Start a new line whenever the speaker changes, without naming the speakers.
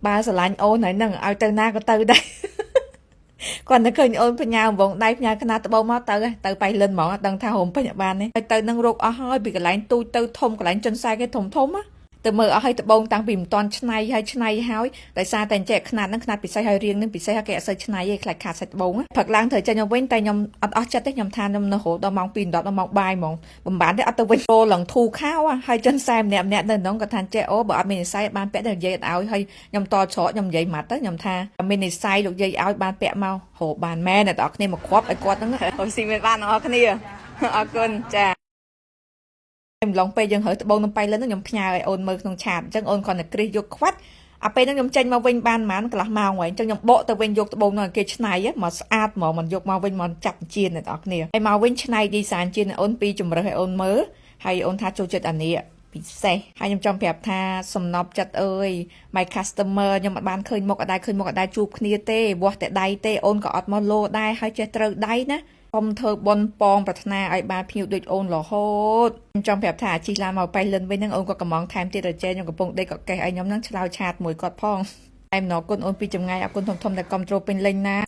បើស្រឡាញ់អូនហើយហ្នឹងឲ្យទៅណាក៏ទៅដែរគាត់តែឃើញអូនផ្ញើវងដៃផ្ញើខ្នាតត្បូងមកទៅទៅបៃលិនហ្មងដឹងថាហូមពេញអត់បានទេហើយទៅនឹងរោគអស់ហើយពីកន្លែងទូចទៅធំកន្លែងចិនខ្សែគេធំធំណាទៅមើលអស់ឲ្យត្បូងតាំងពីមិនតាន់ឆ្នៃហើយឆ្នៃហើយដោយសារតែអញ្ចេះខ្នាតហ្នឹងខ្នាតពិសេសហើយរៀងហ្នឹងពិសេសហើយគេអត់សូវឆ្នៃទេខ្លាចខាតសាច់ត្បូងព្រឹកឡើងត្រូវចេញមកវិញតែខ្ញុំអត់អស់ចិត្តទេខ្ញុំថាខ្ញុំនៅរហូតដល់ម៉ោង2 10ដល់ម៉ោងបាយហ្មងបំបានទេអត់ទៅវិញរឡើងធូខោហើយចិនសែម្នាក់ម្នាក់នៅក្នុងគាត់ថាចេះអូបើអត់មាននិស័យបានពាក់តែនិយាយអត់ឲ្យហើយខ្ញុំតច្រកខ្ញុំនិយាយម៉ាត់ទៅខ្ញុំថាមាននិស័យលោកយាយឲ្យបានពាក់មកហូបបានមែនអ្នកទាំងអស់គ្នាមកគ្រាប់ឲ្យគាត់ហ្នឹងអូស៊ីមានបានអ្នកទាំងអស់គ្នាអរគុណចាអំឡុងពេលយើងរើត្បូងនំប៉ៃលិនខ្ញុំផ្ញើឲ្យអូនមើលក្នុង chat អញ្ចឹងអូនគ្រាន់តែគ្រិះយកខ្វាត់អាពេលហ្នឹងខ្ញុំចេញមកវិញបានប្រហែលកន្លះម៉ោងហើយអញ្ចឹងខ្ញុំបកទៅវិញយកត្បូងនោះឲ្យគេឆ្នៃមកស្អាតហ្មងមិនយកមកវិញមកចាប់ជៀនអ្នកនរគ្នាហើយមកវិញឆ្នៃ design ជៀនឲ្យអូនពីរជំរើសឲ្យអូនមើលហើយអូនថាចូលចិត្តអានេះពិសេសហើយខ្ញុំចង់ប្រាប់ថាសំណប់ចិត្តអើយ my customer ខ្ញុំអត់បានឃើញមុខអត់ដែរឃើញមុខអត់ដែរជួបគ្នាទេវាស់តែដៃទេអូនក៏អត់មកលោដែរហើយចេះត្រូវដៃណាកុំធ្វើបនប៉ងប្រាថ្នាឲ្យបានភ្ញៀវដូចអូនរហូតខ្ញុំចង់ប្រាប់ថាអាជិះឡានមកប៉ៃលិនវិញហ្នឹងអូនក៏កំងថែមទៀតរចេខ្ញុំកំពុងដេកក៏កេះឲ្យខ្ញុំហ្នឹងឆ្លើយ chat មួយគាត់ផងតែម្ដងគុណអូនពីចម្ងាយអរគុណធំធំដែលគ្រប់ត្រូលពេញលេញណា។